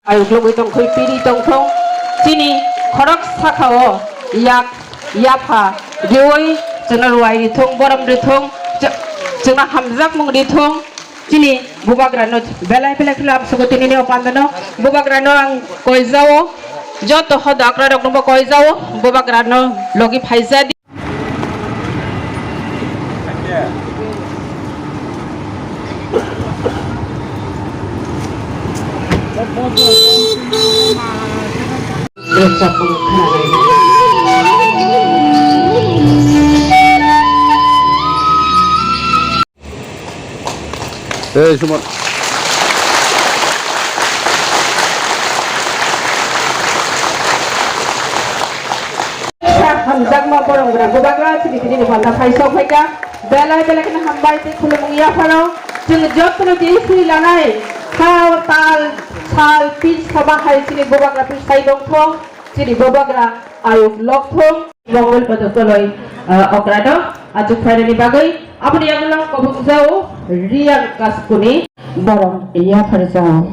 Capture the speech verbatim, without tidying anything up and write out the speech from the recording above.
Ayuk logwi tongkhoi piri tongthong. Chini khorok sakao yak yapha riwi chwngno ruwai rithung, borom rithung, chw-, chwngno hamjakmung rithung. Chini bubagrano belai belai kheno amsugo tinini o pandano bubagrano ang koijao, joto hoda okra rokno bo koijao, bubagrano logi phaijadi. Ei, Suman. Hamjakma borok rok bubagra chini tini ni panda phai sok phaikha. Belai belai kheno hambai tei khulumung yapharo. Chwng jotono tini swi lanai. Khao tal sal pis saba hai chini bubagra pis sai dongthong. Chini bubagra ayuk lokthong. Mongol Bodok Koloi, ah, okrano achuk phairani bagwi aboni yagulo kobok jao Riang Kaskuni borok yapharjao.